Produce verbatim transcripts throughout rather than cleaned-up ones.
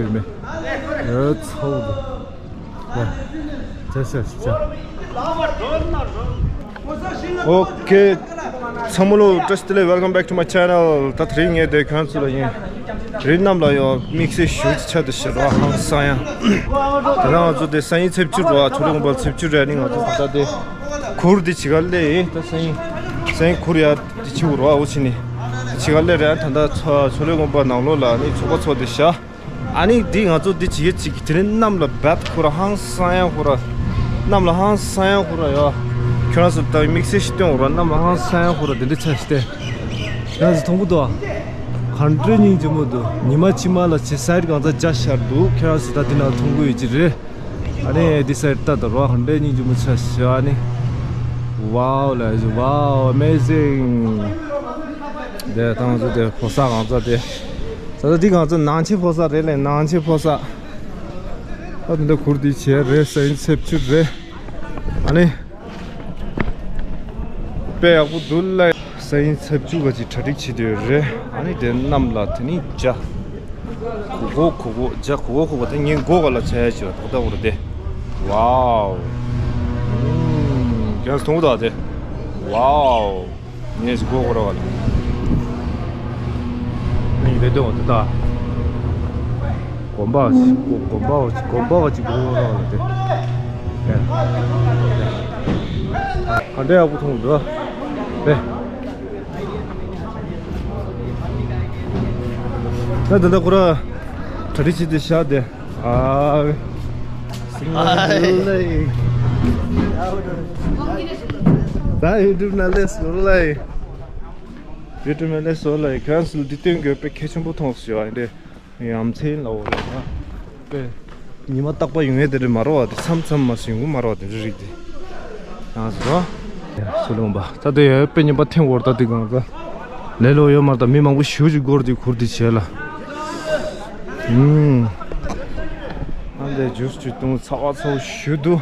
ཡོད་མེད། ཨེ་ཚོ། ཡ། ཅ་ཤ་ཤ། ཨོ་ཁེ། ཚང་མ་ལོ་བཀྲ་ཤིས་བདེ་ལེགས། Welcome back to my channel. ད་དེ་རིང་ངས་དེ་ཁྱོད་ཚོ་ལ་ཡིན། རི་གནམ་ལ་ཡོད་དམིགས་བསལ་ཞུ་ཆ་དུ་ཤར་བ་ཧང་སང་ཡང་། ད་ང་ཚོ་དེ་སང་ཉིན་ཚེས་བཅུ་རེད་བ། ཆོ་ལེ་དགོན་པ་ཚེས་བཅུ་རེད། ནི་ང་ཚོ་ད་དེ་གུར་དེ་བྱི་ག་ལས་ཡིན། ད་སང་ཉིན་སང་ཉིན་གུར་ཡ་དེ་བྱི་གུར་བ་འོ་ཕྱི་ནི་བྱི་ག་ལས་རེད། ད་ད་ཆོ་ལེ་དགོན་པ་ནང་ལོགས་ལ་ནི་ཚོགས་པ་ཚོགས་དེ་བཞག་ཨ་ནི་འདི་ང་ཚོ་འདི་བྱེད་ཀྱི་ཅིག་དེ་ནི་གནམ་ལ་བད་ཁོ་ར་ཧང་སང་ཡང་ཁོ་ར། གནམ་ལ་ཧང་སང་ཡང་ཁོ་ར་ཡ། ཁྱོད་རང་ཚོ་ད་དམིགས་བསལ་ཞིག་སྟོན་འོ་ར། གནམ་ལ་ཧང་སང་ཡང་ཁོ་ར་དེ་འདྲ་ཆ་ཞིག་སྟེ། ཁྱོད་རང་ཚོ་མཐོང་གི་འདུག་ཨ། ག་འདྲའི་སྙིང་རྗེ་མོ་འདུག་ཉི་མ་ཕྱི་མ་ལ་ཆེ་སའི་གང་ཚ་རྒྱ་ཤར་འདུག་ཁྱོད་རང་ཚོ་ད་འདི་ནང་མཐོང་གི་ཡོད་ཀྱི་རེད། ཨ་ནི་འདི་སའི་ད་ད་རོ་ག་འདྲའི་སྙིང་རྗེ་མོ་ཆ་ཞིག་ཨ་ནི། Wow, like, wow, amazing. དེ་ཐང་ཚོ་དེ་ཕོ་ས་གང་ཚ་དེ། ད་ལྟ་འདི་གང་ཚོ་ནང་ཆེན་ཕོ་ས་རེད་ལེ། ནང་ཆེན་ཕོ་ས། ད་དེ་འདྲ་གུར་འདི་བྱས་རེད། སང་ཉིན་ཚེས་བཅུ་རེད། ཨ་ནི། དཔེ་ཡག་པོ་འདུག་ལ། སང་ཉིན་ཚེས་བཅུ་ག་ཅིག་གྲ་སྒྲིག་བྱེད་དུས་རེད། ཨ་ནི་དེ་གནམ་ལ་དེ་ནི་བྱ། གོ་གོ་གོ་གོ་བྱ་གོ་གོ་གོ་གོ་དེ་ངའི་མགོ་ག་ལ་བྱ་ཡ་བྱོས་ད་ད་འུར་དེ། Wow. ཁྱེད་མཐོང་གི་འདུག་དེ། Wow. ངས་གོ་གོ་ར་བ་ལ། ནི་རེད་དོ་དེ་ད། གོམ་པ་ཞིག་གོ་གོམ་པ་ཞིག་གོམ་པ་ཞིག་གོ་གོ་ར་བ་ལ་དེ། ག་འདྲ་ཡག་པོ་མཐོང་འདུག་དེ། ད་ད་ད་ཁོ་ར་གྲ་སྒྲིག་བྱེད་དེ་བཞག་དེ། ཨ། ད་ཡུ་ཊུབ་ནང་སླེབས་སོང་ལ། ཡུ་ཊུབ་ནང་སླེབས་སོང་ལ། ཁྱོད་ཚོ་འདི་སྟོན་དགོས་དཔེ་གལ་ཆེན་པོ་མཐོང་སོང་ཨ་འདྲེ། ཡ་མཚན་ལ་འོ་རེད་ན། དཔེ། ཉི་མ་རྟག་པར་ཡོང་ཡས་དེ་རེད་མ་རོ་བ་དེ་མཚམས་མཚམས་མ་སུ་ཡོང་གི་མ་རོ་བ་དེ་རེ་རིགས་དེ། ཡང་སོ། སུ་ལོང་པ་ད་དེ་ཡ་དཔེ་ཉི་མ་ཐེངས་འོར་ད་དེ་གང་ད། ལེ་ལོ་ཡོད་མ་རེད་ད། མི་མང་པོ་ཞུ་ཞུ་སྒོར་དེ་གུར་དེ་བྱས་ལ། ཨུམ། ཨ་འདྲེ་ཇུས་ཅིག་བཏུང་ཚ་བ་ཚ་བོ་ཞུ་འདུག་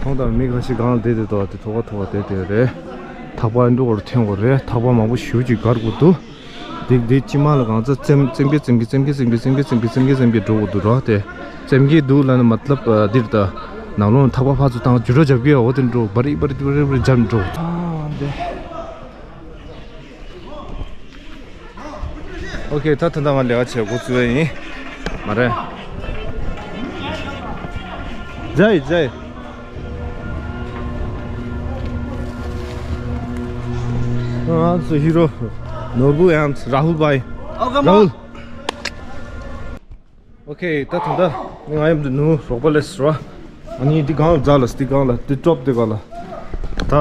མཐོང་དང་མི་ཁ་ཤས་གང་བསྡད་དེ་འདུག་དེ་ཐོག་ཁ་ཐོག་ཁ་བསྡད་དེ་རེད། ཐག་པ་འགྲོ་བར་འཐེན་དགོས་རེད། ཐག་པ་མང་པོ་ཞེ་པོ་ཅིག་བརྒལ་དགོས་འདུག་དེ་དེ་སྤྱི་དམངས་ལ་གང་ཚ་བཙེམ་བཙེམ་གི་བཙེམ་གི་བཙེམ་གི་བཙེམ་གི་འགྲོ་དགོས་འདུག་ར། དེ་བཙེམ་གི་འདུག་ལབ་ན་མ་ལབ་འདིར་ད་ནང་ལོགས་ཐག་པ་ཕར་ཚུར་བཏང་ཇུ་ར་རྒྱབ་གི་འོ་དེ་འགྲོ་བ་རི་བ་རི་བ་རི་བ་རི་རྒྱབ་འགྲོ། ཨ་འདི། ཨོ་ཁེ། ད་ད་ལྟ་ང་ལས་ཀ་བྱེད་འགོ་བཙུགས་ཡ་ཡིན། མ་རེད། ཛའི་ཛའི། ང་ཚོ་ཧི་རོ་ནོར་བུ་ཡང་ར་ཧུལ་བྷའི། ཨོ་ཁེ། ར་ཧུལ། ཨོ་ཁེ། ད་ད་ལྟ་ང་ཡོད་དུ་ནུ་རོགས་པ་ལས་རོ། ཨ་ནི་འདི་གང་ལ་ཛ་ལ་འདི་གང་ལ་འདི་ཀྲོབ་འདི་གང་ལ། ད་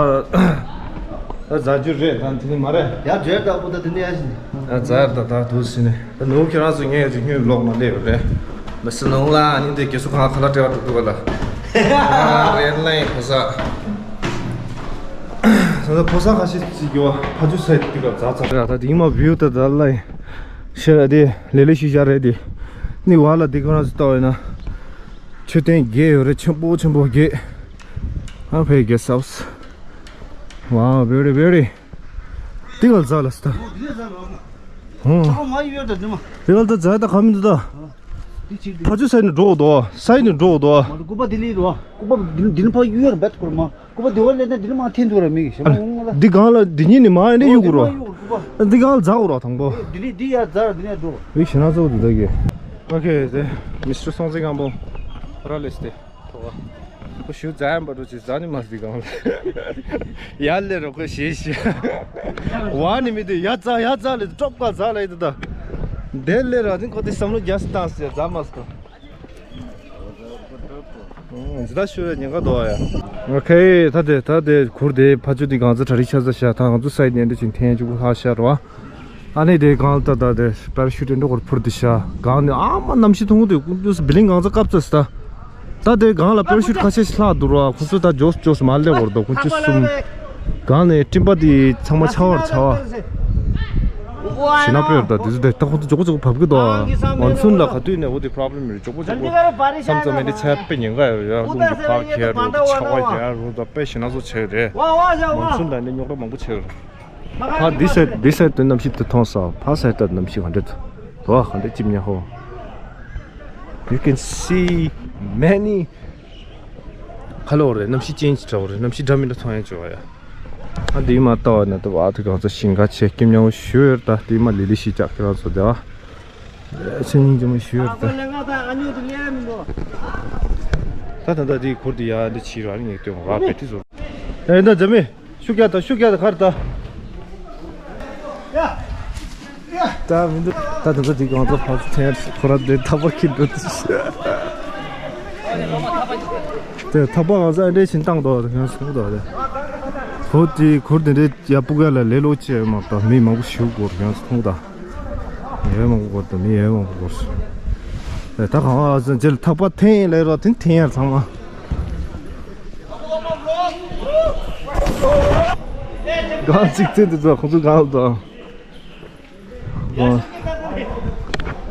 ད་ཛ་རྒྱུ་རེད། ད་འདི་ནི་མ་རེད། ཡ་རྒྱུ་རེད། ད་ཨུ་ད་འདི་ནི་ཡ་ཞིག་ད་ཛ་ཡར་ད་ད་དུ་ཟིན་ནས་ད་ནུ་ཁྱེད་རང་ཚོ་ངས་རིག་ཉུལ་ལོག་མ་ལས་ཡོད་རེད། མི་སྲིད་ནུ་ལ་ཨ་ནི་འདི་རྒྱ་སུ་གང་ཁ་ལ་སྤྲད་བ་འགྲོ་འདུག་ག་ལ། རེད་ལ་ཡིན་ཕོ་ས། ད་ད་ཕོ་ས་ཁ་ཤས་ཅིག་གི་བ་ཕ་ཇུ་སའི་འདི་ག་ཛ་ཛ་རེད། ད་འདི་མ་བིའུ་ད་ད་ལ་ཡིན། ཤེས་ར་དེ་ལེ་ལེ་ཤུ་བཞག་རེད་དེ། ནི་བ་ལ་དེ་ཁོ་རང་ཚོ་ལྟ་བས་ན། མཆོད་རྟེན་བརྒྱད་ཡོད་རེད། ཆེན་པོ་ཆེན་པོ་བརྒྱད། ཨ་ཕའི་གེ་སི་ཧའུ་སི། Wow, very, very. དེ་ག་ལ་ཛ་ལ་སི་ད། ཧོ། ཚ་བ་མ་ཡོད་ད་དེ་མ། དེ་ག་ལ་ད་ཛ་ད་ག་མི་འདུག་ད། དེ་ཅིག་དེ། ཕ་ཆུ་སའི་ནས་འགྲོ་དོ། སའི་ནས་འགྲོ་དོ། མ་དེ་སྐུ་པ་དེ་ལི་རོ། སྐུ་པ་དེ་དེ་ནི་ཕ་ཡོད་ར་བད་ཁོར་མ། སྐུ་པ་དེ་བ་ལས་ན་དེ་ནི་མ་འཐེན་འདུག་ར་མི་གི་ཞེ་མ་འོང་ལ། འདི་གང་ལ་འདི་གཉིས་ནི་མ་ཨེ་འདྲ་གཡུག་རོ། འདི་གང་ལ་ཛ་འོ་རོ་དང་པོ། དེ་ལི་དེ་ཡ་ཛ་ར་དེ་ནི་ཡ་འགྲོ། བི་ཤི་ན་ཚོ་དེ་ད་གི། ཨོ་ཁེ། དེ་མི་སི་ཊར་སོང་ཙི་གང་པོ་ར་ལེས་ཏེ། ཁོ་ཞུ་ཛ་ཡམ་པ་འགྲོ་ཅི་ཛ་ནི་མ་སི་གང་ལ། ཡ་ལེ་རོ་ཁོ་ཤེས་ཤེས། བ་ནི་མི་དེ་ཡ་ཛ་ཡ་ཛ་ལེ་ཀྲོབ་ཀ་ཛ་ལེ་དེ་ད། དེ་ལེ་ར་ནི་ཁོ་དེ་བསམ་བློ་རྒྱ་སི་བཏང་སི་ཛ་མ་སི་ཁོ། ཨུམ། འཛི་ད་ཤུ་རེ་ཉེན་ཁ་འདུག་ཨ་ཡ། ཨོ་ཁེ། ད་དེ་ད་དེ་གུར་དེ་ཕ་ཆུ་དེ་གང་ཚ་གྲ་སྒྲིག་ཆ་ཚ་བཞག་ད་ང་ཚོ་སའི་ནས་འདི་ཅིང་འཐེན་བཅུག་ལྷག་བཞག་རོ། ཨ་ནི་དེ་གང་ལ་ད་ད་དེ་པེ་ར་ཤུ་ཊི་འགྲོ་གར་འཕུར་དེ་བཞག་གང་ནས་ཨ་མ་གནམ་གཤིས་ཐུང་དེ་ཀུན་ཏུ་བི་ལིང་གང་ཚ་སྐབས་ཚ་སི་ད། ད་དེ་གང་ལ་པེ་ར་ཤུ་ཊི་ཁ་ཤས་ཤིག་ལྷག་འདུག་རོ། ཁོ་ཚོ་ད་ཇོས་ཇོས་མ་ལེ་བོར་དོ་ཀུན་ཅི་གསུམ། གང་ནས་སྤྲིན་པ་དེ་ཚང་མ་ཆར་བར་ཆར་བ། ཞེ་ན་པོ་ཡོད་ད་དེ་ཚོ་དེ་ད་ཁོ་ཚོ་མགྱོགས་པོ་མགྱོགས་པོ་བབས་ཀྱི་འདུག་ཨ། མོན་སུན་ལ་ག་དུས་ནས་འོ་དེ་པོ་རོབ་ལེམ་རེད། མགྱོགས་པོ་མགྱོགས་པོ་བསམ་ཙམ་མེད་དེ་ཆར་དཔེ་ཉེན་ཁ་ཡོད་རེད། རླུང་གི་བག་ཁྱེར་རུ་ཆར་བ་ཡར་རུ་ད་དཔེ་ཞེ་ན་བཟོ་བྱས་རེད། མོན་སུན་ད་ནི་རྙོག་དྲ་མང་པོ་བྱས་རེད། ཕ་འདི་སའི་འདི་སའི་དུ་གནམ་གཤིས་དུ་མཐོང་ས་ཕ་སའི་ད་གནམ་གཤིས་ག་འདྲ་འདུག་ཝ། ག་འདྲ་ཅིབ་ཉ་ཧོ། You can see many. ཁ་ལོ་རེད། གནམ་གཤིས་ཅན་གྱི་འདྲ་བོ་རེད། གནམ་གཤིས་འདྲ་མི་འདྲ་མཐོང་ཡ་བྱོས་ཡ། ཨ་དེའི་མ་ལྟ་བ་ན་ལྟ་བ། ཨ་དེ་གང་ཚོ་ཞིང་ཁ་ཆེ་སྐྱིབ་ཉ་བོ་ཞུ་ཡོད་ད། དེའི་མ་ལི་ལི་ཤི་ཅག་ཁྱེད་རང་ཚོ་དེ་བ། ཆེ་སྙིང་རྗེ་མོ་ཞུ་ཡོད་ད། ད་ད་ད་དེའི་འཁོར་དེ་ཡ་འདི་ཕྱི་ར་ནི་ངེས་སྟོན་ར་བེ་ཏི་ཟོར། ཨེ་ད་འཇམ་མི། ཤུགས་རྒྱག་དང་ཤུགས་རྒྱག་དང་གར་ད། ད་མི་འདུག་ད་དེ་ཚོ་དེ་གང་ཚོ་ཕར་ཚུར་འཐེན། ཁོ་ར་དེ་ཐག་པ་འཁྱེར་འགྲོ་དུས། དེ་ཐག་པ་གང་ཚོ་ཨ་འདྲས་ཕྱིན་བཏང་འདུག་ཡང་སོང་འདུག་རེད། ཁོ་དེ་ཁོར་དེ་འདྲས་ཡ་སྤུ་ག་ལ་ལས་ལོ་ཆེ་མ་གཏོགས་མི་མང་པོ་ཞུ་དགོས་ཡང་སོང་འདུག་ཡ་མང་པོ་དགོས་འདུག་མི་ཡ་མང་པོ་དགོས། དེ་ད་གང་ཚོ་རྗེས་ལ་ཐག་པ་འཐེན་ལས་རོགས་དེ་འཐེན་ཡར་ཚང་མ། གང་ཅིག་བཙན་དུ་ཚོ་ཁོང་ཚོ་གང་ལ་དང་།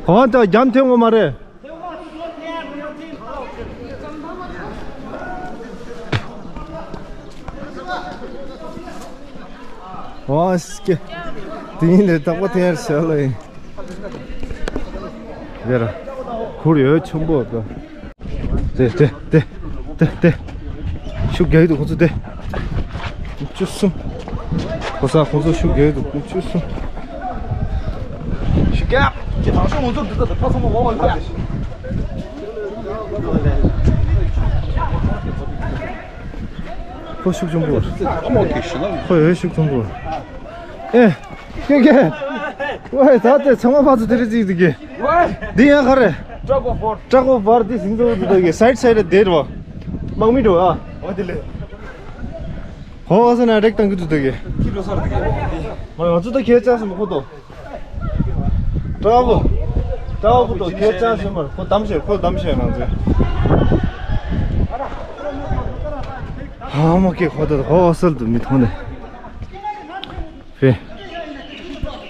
ཧོ་ད་རྒྱམ་ཐེངས་ངོ་མ་རེད། ཨོ་སྐེ། དེ་ཡིན་ལས་དག་པ་དེ་ཡར་བྱ་ལ་ཡིན། རེད་ར། ཁུར་ཡོད་ཆུང་པོ་ད། དེ་དེ་དེ་དེ་དེ། ཤུགས་རྒྱག་གི་འདུག་ཁོང་ཚོ་དེ། བཅུ་གསུམ། ཁོ་ས་ཁོང་ཚོ་ཤུགས་རྒྱག་གི་འདུག་བཅུ་གསུམ། ཤུགས་རྒྱག་ཁྱེད་དང་ཤོག་ང་ཚོ་འདི་ལྟ་དང་ཁ་ཚང་མ་འོག་ལ་ལྟ་དེ། ཁོ་ཤུགས་ཆུང་པོ། ཁོ་ཡོད་ཤུགས་ཆུང་པོ། ཨེ། ཀེ་ཀེ། ཝེ་ད་དེ་ཚང་མ་ཕར་ཚུར་དེ་རེ་ཅིག་འདུག་གི། འདི་ཡང་ག་རེ། ཀྲག་པོ་བར། ཀྲག་པོ་བར་དེ་ཟིང་ཚོ་འདུག་གི། སའིཌ་སའིཌ་ལ་དེ་རེད་བ། དམག་མི་འགྲོ་ཨ། འོ་དེ་ལས། ཧོ་ཨ་ས་ན་རེག་བཏང་གི་འདུག་གི། ཁྱི་འགྲོ་སར་འདུག་གི། མ་ང་ཚོ་ད་ཁྱེད་ཅག་སུ་མ་ཁོ་ཏོ། ཀྲག་པོ། ཀྲག་པོ་ཏོ་ཁྱེད་ཅག་སུ་མར་ཁོ་གཏམ་བཤད་ཁོ་གཏམ་བཤད་ང་ཚོས། ཧ་མ་ཀེ་ཁོ་ད་ཧོ་ཨ་སལ་དུ་མི་མཐོང་ནས། ཕེ།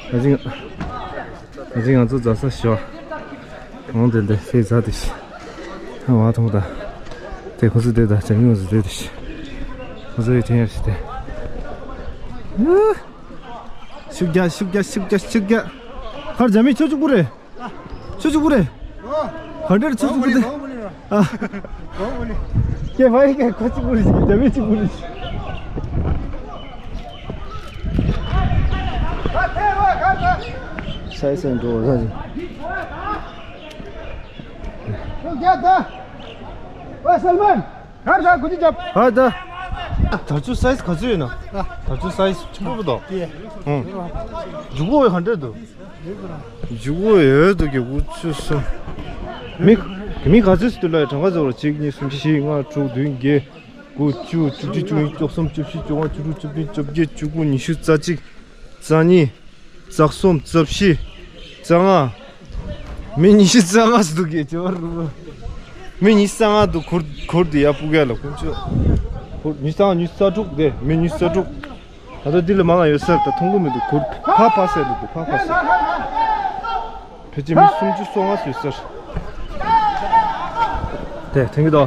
ཨ་ཅིང་། ཨ་ཅིང་ང་ཚོ་རྫ་ས་ཞོ། གང་དེ་འདི་ཕེ་རྫ་དེ་ཤི། ཨ་མ་མཐོང་ད། དེ་ཁོ་ཚོ་དེ་ད་ཅ་མི་ང་ཚོ་དེ་དེ་ཤི། ཁོ་ཚོ་ཡི་ཐེན་ཡར་ཤི་དེ། ཤུགས་རྒྱག་ཤུགས་རྒྱག་ཤུགས་རྒྱག་ཤུགས་རྒྱག་ཁར་རྒྱ་མི་ཁྱོད་གཅིག་པུ་རེད། ཁྱོད་གཅིག་པུ་རེད། ག་འདྲར་ཁྱོད་གཅིག་པུ་རེད། ཨ། ཀེ་ཕ་ཡི་ཀེ་ཁོ་གཅིག་པུ་རེད། རྒྱ་མི་གཅིག་པུ་རེད། སའི་སན་འགྲོ་བ་ཟ་ཟིན། ཧ་ད། དར་ཆུ་སའི་ཛི་ག་ཚོད་ཡོད་ན། དར་ཆུ་སའི་ཛི་ཆེན་པོ་པོ་དང་། ཨང་། འཇུག་གོ་བའི་ག་འདྲ་འདུག་འཇུག་གོ་ཡོད་འདུག་གི། དགུ་བཅུ་གསུམ། མི། མི་ག་ཚོད་ཞིག་འདུག་ལ་གྲངས་ཀ་ཚོ་ར་གཅིག་གཉིས་གསུམ་བཞི་བཞི་ལྔ་དྲུག་བདུན་བརྒྱད། དགུ་བཅུ་བཅུ་གཅིག་བཅུ་གཉིས་བཅུ་གསུམ་བཅུ་བཞི་བཅུ་ལྔ་བཅུ་དྲུག་བཅུ་བདུན་བཅོ་བརྒྱད་བཅུ་དགུ་ཉི་ཤུ་རྩ་གཅིག་རྩ་གཉིས། རྩ་གསུམ། རྩ་བཞི། རྩ་ལྔ། མི་ཉི་ཤུ་རྩ་ལྔ་ཞིག་འདུག་གི་ཅོར། མི་ཉི་ཤུ་རྩ་ལྔ་འདུག་གུར་གུར་དེ་ཡ་སྤུ་གས་ལ་ཁུར་ཆོ། གུར་ཉི་ཤུ་རྩ་ལྔ་ཉི་ཤུ་རྩ་དྲུག་དེ་མི་ཉི་ཤུ་རྩ་དྲུག་ད་ལྟ་འདི་ལ་མང་ང་ཡོད་སར་ད་མཐོང་གི་མི་འདུག་གུར་ཕ་ཕ་སེ་ལ་འདུག་ཕ་ཕ་སེ། ཕལ་ཆེར་མི་སུམ་ཅུ་སོ་ལྔ་ཡོད་སར། དེ་ཐེང་གི་དོ།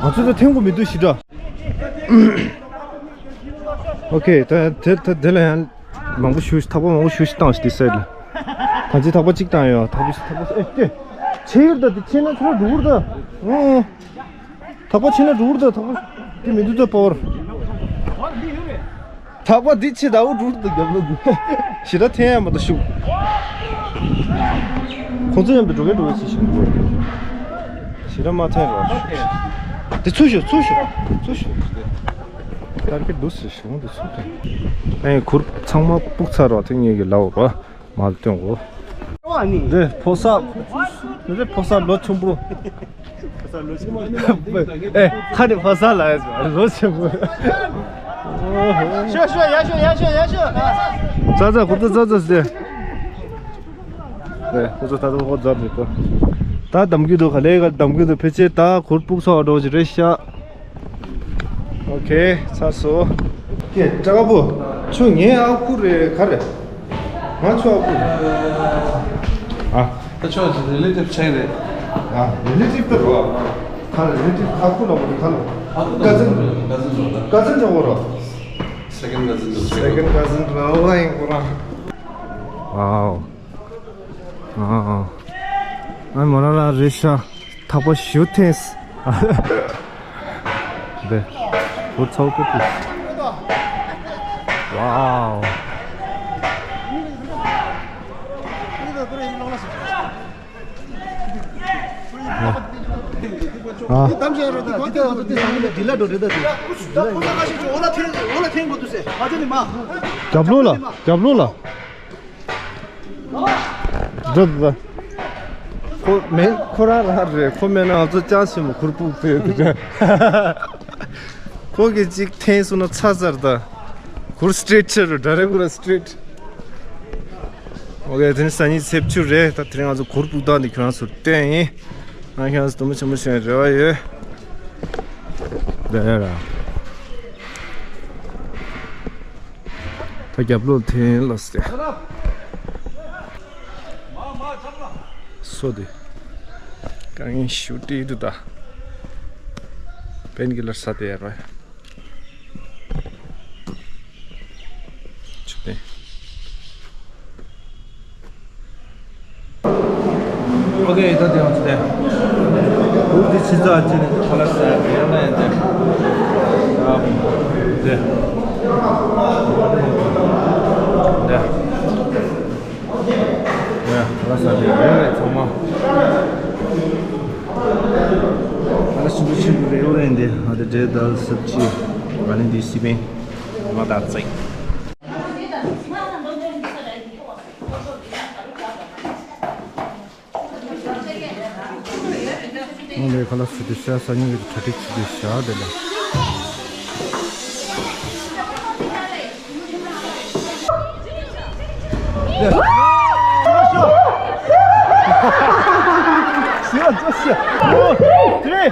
ང་ཚོ་ད་ཐེང་གི་མི་འདུག་ཞི་དྲག་ཨོ་ཁེ། ད་དེ་ད་དེ་ལ་ཡང་མང་པོ་ཞུ་ཐག་པ་མང་པོ་ཞུ་ཞིག་བཏང་ཞིག་དེ་སའིཌ་ལ། ད་ཅི་ཐག་པ་གཅིག་བཏང་ཡོད། ཐག་པ་ཞིག་ཐག་པ་ཨེ་ལྟོས། ཆེ་ཡོད་ད་དེ་ཆེ་ན་ཚུར་འགྲོ་གི་རེད་ད། ཨོ། ཐག་པ་ཆེ་ན་འགྲོ་གི་རེད་ད། ཐག་པ་དེ་མི་འདུག་ད་པ་བར། ཐག་པ་འདི་ཆེ་ད་འུ་འགྲུར་དུ་རྒྱབ་ལོ་འདུག་ཞེ་དྲག་འཐེན་ཡ་མ་གཏོགས་ཤུགས། ཁོང་ཚོ་མཉམ་དུ་འགྲོ་གིན་འགྲོ་གིན་བྱེད་བཞིན་འདུག་ཞེ་དྲག་མ་འཐེན་རོགས། དེ་ཚུར་ཤོག་ཚུར་ཤོག་ཚུར་ཤོག་ཏར་གེ་འདུག་ཟེར་ཞུ་འདུག་ཚུར་འཐེན། ཨེ་གུར་ཚང་མ་སྤུག་ཚར་བ་དེ་ངེད་ཀྱི་ལའོ་རོ། མར་སྟོན་གོ། འདི་ཕོ་གསར། འདི་ཕོ་གསར་ལོ་ཆུང་པོ། ཨེ་ཁ་ནས་ཕོ་གསར་ལ་ཡ་ལོ་ཆུང་པོ། ཤོ་ཤོ་ཡ་ཤོ་ཡ་ཤོ་ཡ་ཤོ། ཙ་ཙ་ཁོ་ཚོ་ཙ་ཙ་ཟེར། ཨེ་ཁོ་ཚོ་ད་ལྟ་ཁོ་ཙ་ཙ་ཟེར་གོ། ད་གདམ་གི་འདུག་ག་ལེ་ག་གདམ་གི་འདུག་ཕལ་ཆེར་ད་གུར་སྤུག་ཚོགས་འགྲོ་ཞིག་རེད་ཤག་ཨོ་ཁེ། ཚར་སོང་། ཀྱེ་སྤྲ་བོ། ཁྱོད་ངའི་ཨ་ཁུ་རེད་ག་རེད། ང་ཁྱོད་ཨ་ཁུ་རེད། ཨ། ད་ཁྱོད་རི་ལེ་ཊིབ་ཆེན་རེད། ཨ་རི་ལེ་ཊིབ་ད་རོ། ཁ་རི་ལེ་ཊིབ་ཨ་ཁུ་ལ་མོ་ཁ་ལ། ཨ་ཁུ་ཀ་ཛིན། ཀ་ཛིན་རོ། ཀ་ཛིན་འདྲ་བོ་རོ། སེ་ཀེན་ཌི་ཀ་ཛིན་འདྲ་བོ། སེ་ཀེན་ཌི་ཀ་ཛིན་འདྲ་བོ་ཡིན་ཁོ་རང་། Wow. ཨ་ཨ། ཨ་མོ་ར་ལ་རེ་ཤ་ཐག་པ་ཞུ་ཐེངས། འདི། བུ་ཚོགས་པོ་དེ། Wow. ཨ། རྒྱབ་ལོགས་ལ། རྒྱབ་ལོགས་ལ། འགྲོ་འདུག་ཁོ་མེད། ཁོ་རང་རང་རེད། ཁོ་མེད་ན་ང་ཚོ་ཅང་ཞིམ་གུར་ཕུབ་ཐུབ་ཡོད་དེ། ཁོ་གིས་གཅིག་འཐེན་སོང་ན་ཚར་ཚར་ད། གུར་སི་ཊེཊ་ཆེ་རུ་འདྲ་རེད། གུར་སི་ཊེཊ། ཨོ་ཀེ། དེ་ནི་སང་ཉིན་ཚེས་བཅུ་རེད། ད་དེ་རིང་ང་ཚོ་གུར་ཕུབ་སྟངས་འདི་ཁྱོད་རང་ཚོར་སྟོན་ཡིན། ང་ཁྱོད་རང་ཚོ་དུམ་བུ་ཆེན་པོ་ཞིག་རེ་བ་ཡོད། འདི་རེད་ར། ད་རྒྱབ་ལོགས་འཐེན་ལ་སྟེ། སོ་དེ། དཀའ་ངལ་ཞུ་ཏི་ཏུ་ད། པེན་ཀི་ལར་ས་དེ་ཡར་བ། ཆུ་དེ། ཨོ་ཀེ། ད་དེ་ཡང་ཚུད་དེ། འུ་དེ་ཕྱི་ཚ་ཅི་ནས་ཁ་ལག་ཟ་ཡ་ཡོད་ན་ཡང་དེ། ཨ། དེ། དེ། ཡ། ཁ་ལག་ཟ་དེ་རེད་རེད་ཚང་མ། ཁ་ལག་ཞིམ་པོ་ཞིམ་པོ་རེད། འོ་རེད་འདི། ཨ། དེ་འབྲས་དང་སབ་ཇི། ཨ་ནི་འདི་སི་པན། མ་ད་ཙིག་ཨོ་ལེ། ཁ་ལག་ཟ་དེ་ཤ་ཟ་མཁན་གྱི་གྲ་སྒྲིག་བྱེད་དེ་བཞག་དེ་ལ། Three.